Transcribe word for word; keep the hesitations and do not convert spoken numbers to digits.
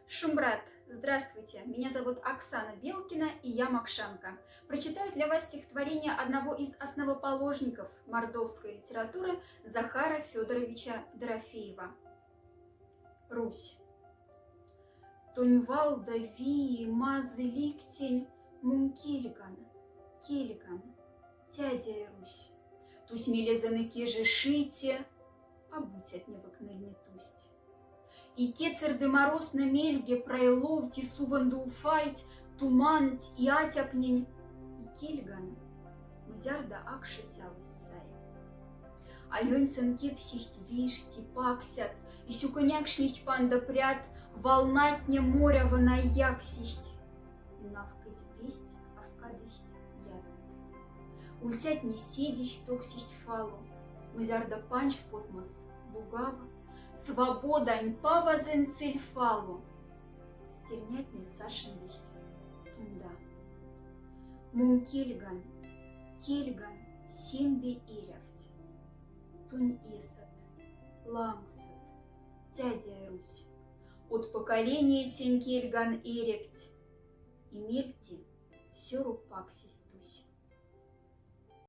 Шумбрат! Здравствуйте! Меня зовут Оксана Белкина, и я мокшанка. Прочитаю для вас стихотворение одного из основоположников мордовской литературы Захара Фёдоровича Дорофеева. Русь. Тонь вал да вий мазы ликтень мон кельган, кельган, тядяй Русь. Тусь мелезэны кеже шите, а буцятне векныль не тусть. И кецерды моросны мельге прай ловть и сувонды уфайть, туманть и атякнень, и кельган, мзярда акшетялыс сай. А ёньсэн кепсихть вирть и паксят, и сюконякшнихть панда прят, волнатне моря вона яксихть. И налкызь весть авкадыхть ят. Ульцятне седихть-токсихть фалу, мзярда панч потмос лугав, свободань павазен цель фалу. Стернятне сашендыхть тунда. Мон кельган, кельган, сембе эрявть. Тунь эсат, лангсат, тядяй Русь. Од поколениетень кельган эректь. И мельти сёру паксясь тусь.